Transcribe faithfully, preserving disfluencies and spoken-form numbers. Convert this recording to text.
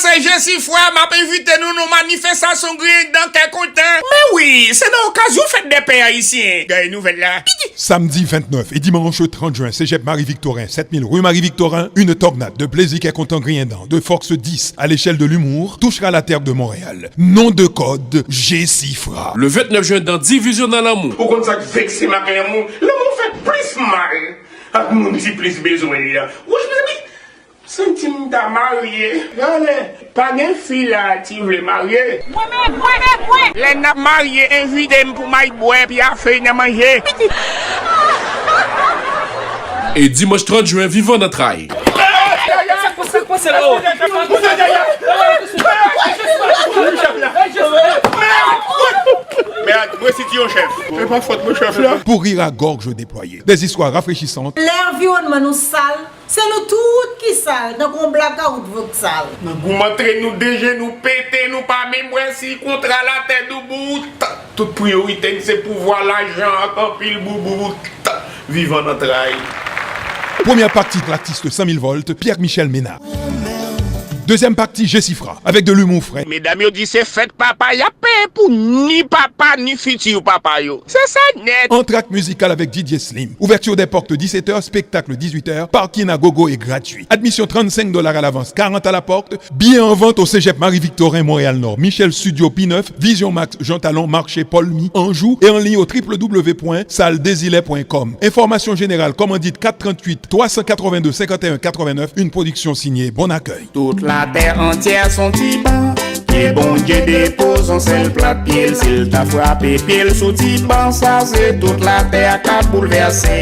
Se Jesifra, m ap envite nou nan manifestasyon griyen dan kè kontan. Men wi, se nan okazyon fèt dè pè ayisyen. Gade nouvèl la. Samdi vennèf e dimanch trant jen, Cégep Marie Victorin, sept mille rue Marie Victorin, une tornade de plaisir qui est content griendant de Fox dix à l'échelle de l'humour touchera la terre de Montréal. Nom de code, Jesifra. Le vennèf jen, dan Divizyon nan Lanmou. Ou konn sa k vekse m ak lanmou? Lanmou fè plis mal ak moun ki plis bezwen li a. Wouch, mezanmi, santi m ta marye. Gade, pa gen fi la ki vle marye. Mwen menm, mwen menm, mwen. Lè n ap marye, envite m pou m al bwè, epi a fèy nan manje. E dimanch trant jen, Vivan nan Tray. Mèd, mwen siti yon chèf. E pa fòt mwen chèf la. Pour rire à gorge déployée. Des histoires rafraîchissantes. Lè anviwònman nou sal, se nou tout ki sal, tankou yon blakawout voksal. Nan goumen antre nou, de je nou pete, nou pa menm wè si kontra latè doubout. Tout priyorite n se pouvwa, lajan ak anpil boubout. Vivan nan tray. Première partie, l'artiste cent mille volts, Pierre-Michel Ménard. Deuxième partie, Jesifra, avec de l'humour frais. Medam yo di se fèt papa y ap peye pou ni papa ni fiti papa yo. Se sa nèt. Entracte musical avec Didier Slim. Ouverture des portes dix-sept heures, spectacle dix-huit heures, parking à gogo et gratuit. Admission trente-cinq dollars à l'avance, quarante à la porte. Billets en vente au Cégep Marie-Victorin, Montréal-Nord, Michel Studio P neuf, Vision Max, Jean Talon, Marché Paul Mi, Anjou, et en ligne au w w w point salle des îlets point com. Informations générales, commandite quatre trente-huit trois cent quatre-vingt-deux cinquante et un quatre-vingt-neuf, une production signée Bon Accueil. Tout latè antyè s on ti ban. Pye Bondye depoze on sèl plat pye l, si l ta frape pye l sou ti ban sa, se tout latè a k ap boulvèse.